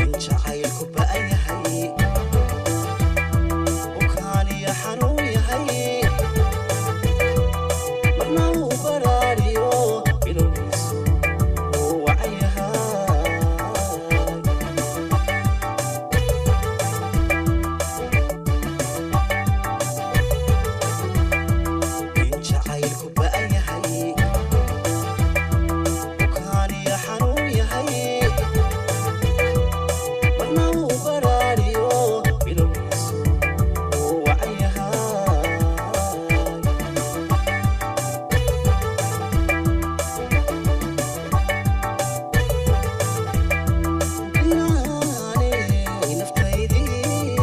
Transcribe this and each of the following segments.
In jacaylku ba'an yahay, bukaaniyo xanuun yahay, marna uu baraariyo bilowgiisu uu wacan yahay. In jacaylku ba'an yahay, bukaaniyo xanuun yahay, marna uu baraariyo bilowgiisu uu wacan yahay. Binaanay naftaydii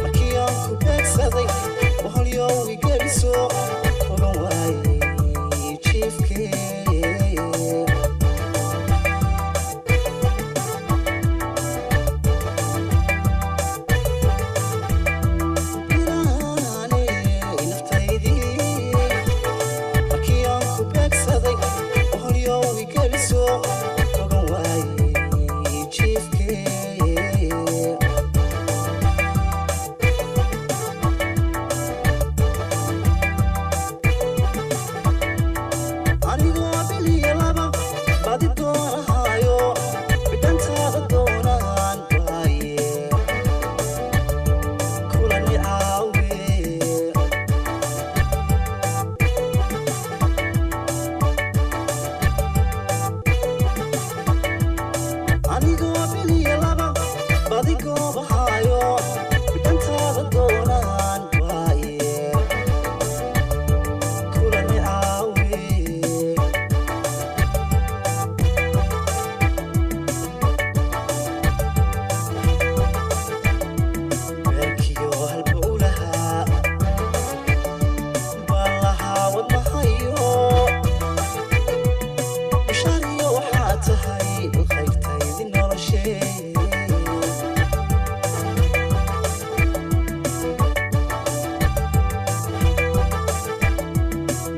markii aan ku beegsaday, boholyow igeliso ogan waayey jiifkee. Binaanay naftaydii markii aan ku beegsaday, boholyow igeliso ogan waayey jiifkee. Anigoo biliyo laba badi doonahaayo, bidhantaada doonaan waaye kulani caawe. Anigoo biliyo laba badi goobahaayo, bidhantaada doonaan waaye kulani caawe. Beerkiyo halbowlaha ballahaa wadnahayo, bishariyo waxaa tahay khayrtaydi noloshee.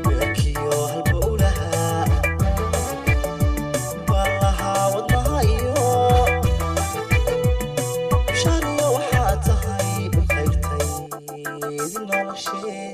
Beerkiyo halbowlaha ballahaa wadnahayo, bishariyo waxaa tahay khayrtaydi noloshee.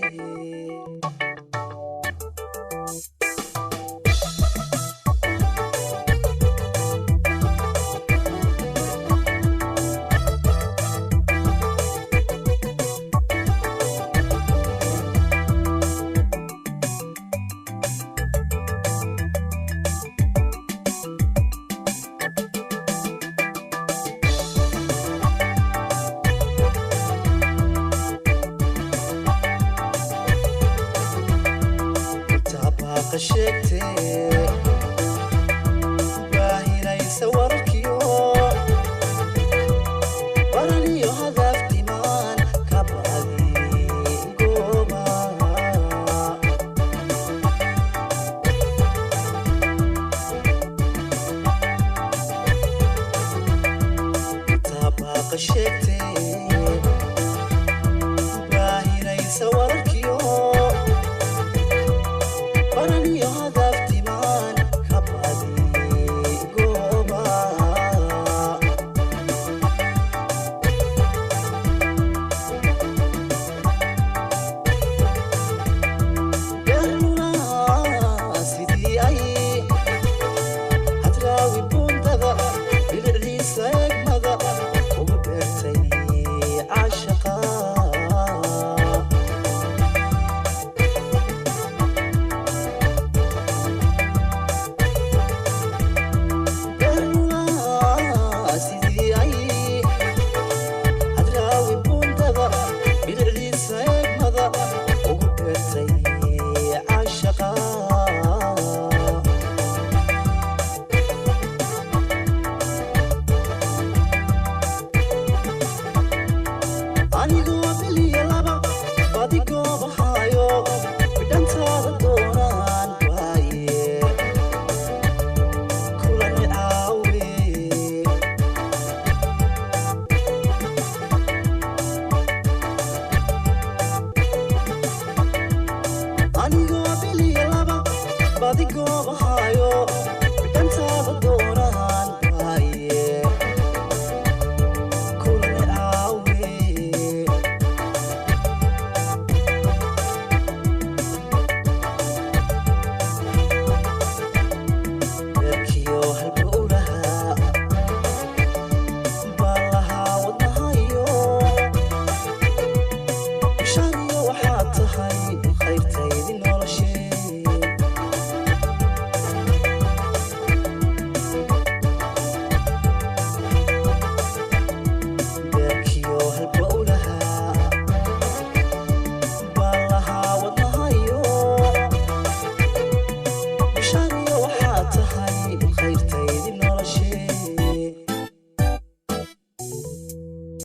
Intaa baaqa sheegtee